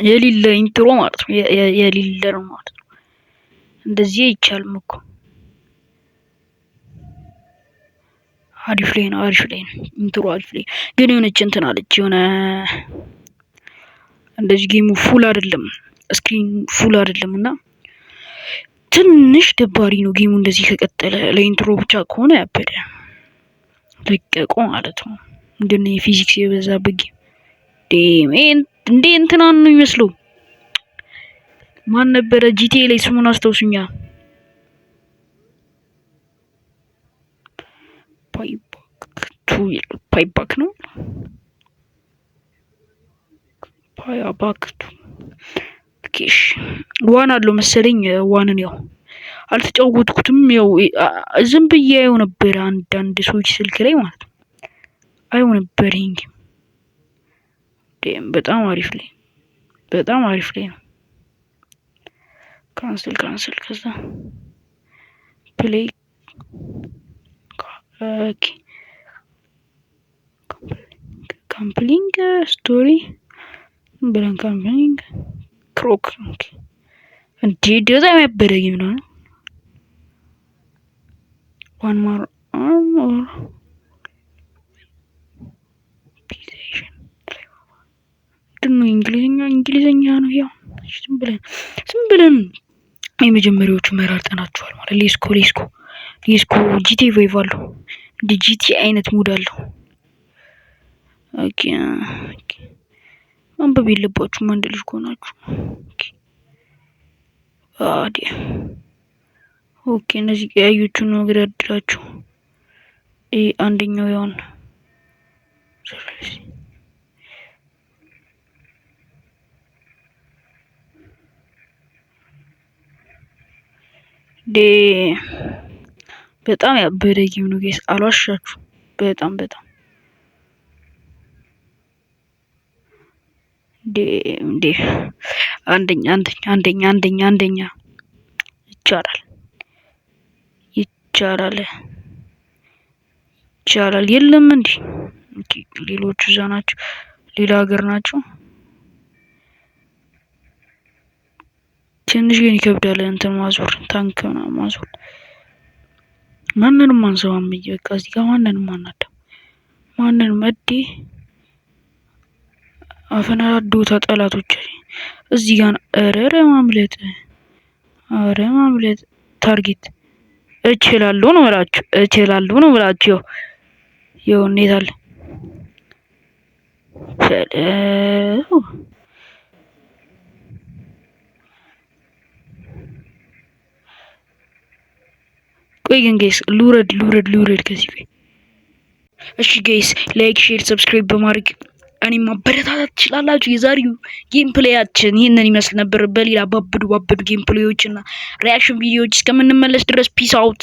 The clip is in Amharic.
የሌለ intro ማለት ነው። የሌለ ነው ማለት ነው። እንደዚህ አይቻልም እኮ። አሪፍ ላይ ነው፣ አሪፍ ላይ ነው። Intro አሪፍ ላይ ግን የሆነች እንትን አለች፣ የሆነ እንደዚህ game ኡ full አይደለም፣ screen full አይደለም እና ትንሽ ደባሪ ነው game ኡ እንደዚህ ከቀጠለ። ለ intro ብቻ ከሆነ ያበደ ለቀቁ ማለት ነው። ምንድን ነው የፊዚክስ የበዛበት game? እንዴ እንትናን ነው የሚመስለው። ማን ነበረ GTA ላይ? ስሙን አስታውሱኛ። Payback 2፣ Payback ነው፣ Payback 2። Okay 1 አለው መሰለኝ። One ን ያው አልተጫወትኩትም። ያው ዝም ብዬ አየው ነበር አንዳንድ ሰዎች ስልክ ላይ ማለት ነው። አየው ነበር ይሄን game። በጣም አሪፍ ላይ፣ በጣም አሪፍ ላይ ነው። Cancel, cancel፣ ከዛ play። Okay, compelling story ብለን compelling ክሮክ እንዴ በጣም ያበደ game ነው። One more arm or PlayStation ምንድን ነው? እንግሊዝኛ እንግሊዝኛ ነው። ያው ዝም ብለን ዝም ብለን የመጀመሪያዎቹ መራርጠናቸዋል ማለት። Let's go, let's go, let's go። GTA vibe አለው፣ እንደ GTA አይነት mood አለው። Okay, ማንበብ የለባችሁም አንድ ልጅ ከሆናችሁ። Okay, አዲ okay፣ እነዚህ ቀያዮቹን ነው መገዳድላቸው። ይሄ አንደኛው ያውን ዴ በጣም ያበደ game ነው guys፣ አልዋሻችሁ። በጣም በጣም ዴ እንዴ አንደኛ፣ አንደኛ፣ አንደኛ፣ አንደኛ፣ አንደኛ። ይቻላል፣ ይቻላል፣ ይቻላል። የለም እንዴ? Okay፣ ሌሎቹ እዛ ናቸው፣ ሌላ ሀገር ናቸው። ትንሽ ግን ይከብዳል እንትን ማዞር፣ ታንክ ምናምን ማዞር። ማንንም አንሰማም። በቃ እዚህ ጋር ማንንም አናዳም። ማንንም እዴ አፈናዶታ ጠላቶች እዚህ ጋር። ኧረ ማምለጥ፣ ኧረ ማምለጥ። Target እችላለሁ ነው የምላችሁ፣ እችላለሁ ነው የምላችሁ። ይኸው እንዴት አለ በለው። ቆይ ግን guys፣ ልውረድ፣ ልውረድ፣ ልውረድ ከዚህ። ቆይ እሺ guys፣ like, share, subscribe በማድረግ እኔም ማበረታታት ትችላላችሁ። የዛሬው gameplay ያችን ይህንን ይመስል ነበር። በሌላ ባበዱ ባበዱ gameplay ዎች እና reaction ቪዲዮዎች እስከምንመለስ ድረስ peace out።